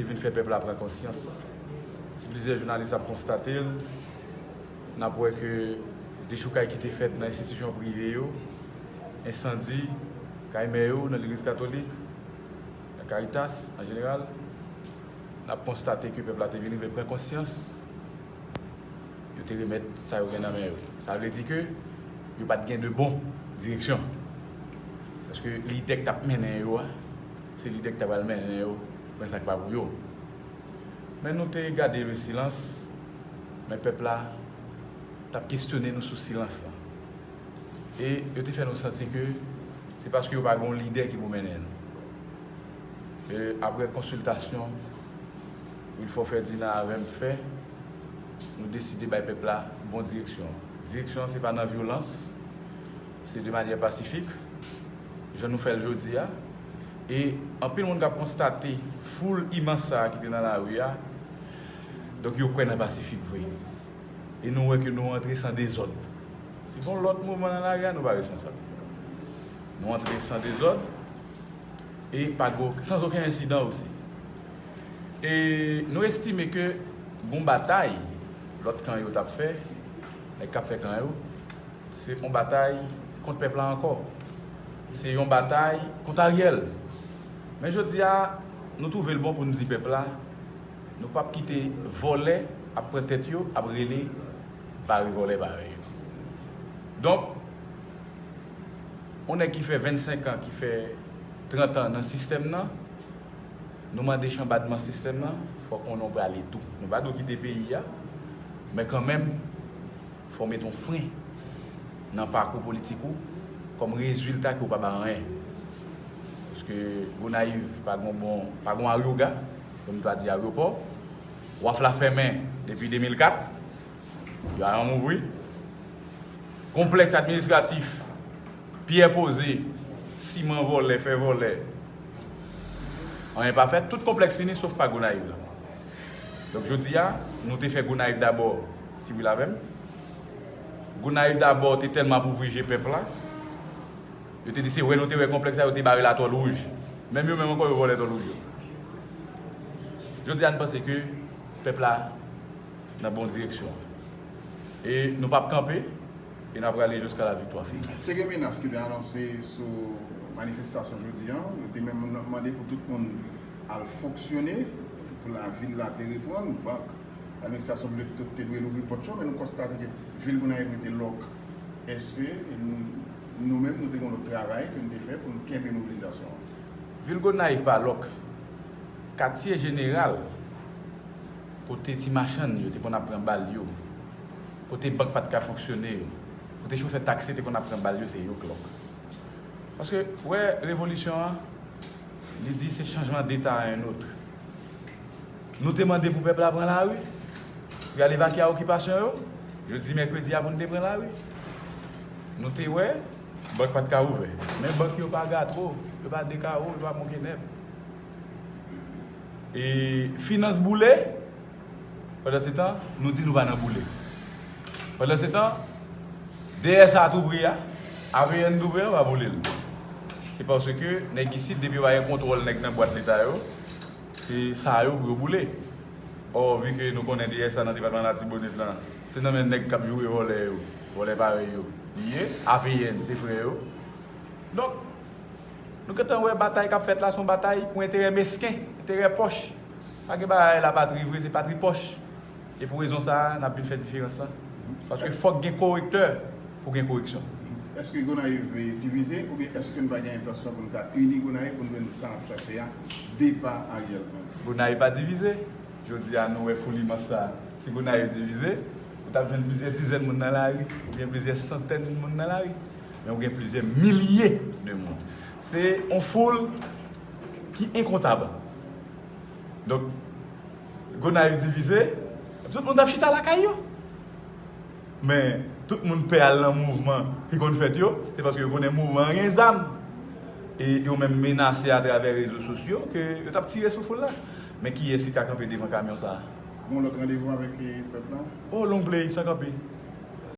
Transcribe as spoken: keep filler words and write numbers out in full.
Vin fè pèp la pran konsyans. Si plizyè jounalis ap konstate l, n ap wè ke dechoukay ki te fèt nan enstitisyon prive yo, ensandi kay mè yo nan legliz katolik, nan Caritas an jeneral, n ap konstate ke pèp la te vin rive pran konsyans. Yo te remèt sa yo gen nan men yo. Sa vle di ke yo pa t gen de bon direksyon. Paske lidè k t ap mennen yo a, se lidè k ta pral mennen yo pran sa k pa pou yo. Men nou te gade le silans, men pèp la t ap kesyone nou sou silans lan. E yo te fè nou santi ke se paske yo pa gen yon lidè ki pou mennen nou. E apre konsiltasyon Wilfort Ferdinand avè m fè, nou deside bay pèp la bon direksyon. Direksyon an se pa nan vyolans, se de manyè pasifik, jan nou fè l jodi a. E anpil moun k ap konstate foul imans sa a ki te nan lari a, donk yo kwè nan pasifik vre. E nou wè ke nou antre san dezòd. Si gen yon lòt mouvman nan lari a, nou pa responsab. Nou antre san dezòd e pa gwo, sans okenn ensidan osi. E nou estime ke gon batay lòt kan yo t ap fè, nèg k ap fè kan yo, se yon batay kont pèp la ankò. Se yon batay kont Ariel. Men jodi a, nou twouve l bon pou n di pèp la, nou p ap kite vòlè ap pran tèt yo, ap rele bare vòlè parèy yo. Donk, yon nèg ki fè vennsenk an, ki fè trant an nan sistèm nan, nou mande chanbadman sistèm nan, fòk konnen w prale tou. Nou pa dwe kite peyi a, men kanmenm, fò w mete yon fren nan pakou politik ou kòm rezilta ke w pa bay anyen. Paske Gonayiv pa gon bon, pa gon aryoga, pou nou ta di aryopò. Waf la fèmen depi de mil kat, yo al ouvri. Konplèks administratif, pyè poze, siman vòlè, fè vòlè. Anyen pa fèt, tout konplèks fini, sof pa Gonayiv la. Donk, jodi a, nou te fè Gonayiv dabò, Ti Wi l avè m. Gonayiv dabò te tèlman ap ouvri je pèp la, yo te di se wè nou te wè konplèks la, yo te bare l a tòl wouj. Menm yo menm ankò, yo vòlè tòl wouj yo. Jodi a, n panse ke pèp la nan bon direksyon. E nou p ap kanpe, e n ap prale jiska la viktwa final. Te gen menas ki te anonse sou manifestasyon jodi a. Yo te menm mande pou tout moun al fonksyone, pou lavil la te reprann, bank, administrasyon piblik, tout te dwe louvri pòt yo, men nou konstate ke vil Gonayiv rete lòk. Èske nou, nou menm, nou te gen lòt travay ke nou te fè pou nou kenbe mobilizasyon an? Vil Gonayiv pa lòk. Katye jeneral, kote ti machann yo te konn ap pran bal yo, kote bank pa t ka fonksyone yo, kote chofè taksi te konn ap pran bal yo, se yo k lòk. Paske, w wè, revolisyon an, li di se changement d'état à un autre. Nou te mande pou pèp la pran lari, pou y al evakye a okipasyon yo. Jodi mèkredi a pou n te pran lari. Nou te wè, bank pa t ka ouvè. Men bank yo pa gatwo, yo pa dekawo, yo pa monkenèb. E finans boule, pandan se tan, nou di nou pa nan boule. Pandan se tan, D S A tou pre a, A P N tou pre a, pa boule l. Se paske nèg isit, depi yo pa gen kontwòl nèg nan bwat leta yo, se sa yo pou yo boule. Ò, vi ke nou konnen D S A nan depatman Latibonit lan, se nan men nèg k ap joure vòlè yo, vòlè parèy yo, li ye, A P N, se frè yo. Donk, nou gentan wè batay k ap fèt la, se yon batay pou enterè mesken, enterè pòch. Pa gen bagay lapatri vre, se patri pòch. E pou rezon sa a, n ap vin fè diferans lan. Paske fòk gen korektè pou gen koreksyon. Èske Gonayiv divize oubyen èske n pa gen entansyon pou n ta ini Gonayiv pou n jwenn sa n ap chache a, depa Ariel Henry? Gonayiv pa divize. Jodi a, nou wè foul imans sa a. Si Gonayiv divize, ou t ap jwenn plizyè dizèn moun nan lari, oubyen plizyè santèn moun nan lari. Men ou gen plizyè milye de moun. Se yon foul ki enkontab. Donk, Gonayiv divize, tout moun t ap chita lakay yo. Men, tout moun pè al nan mouvman ki konn fèt yo, se paske yo konnen mouvman an gen zam. E yo menm menase atravè rezo sosyo ke yo t ap tire sou foul la. Men kiyès ki ka kanpe devan kamyon sa a? Gon lòt randevou avèk, eh, pèp la? Oh, Long Play, san kanpe.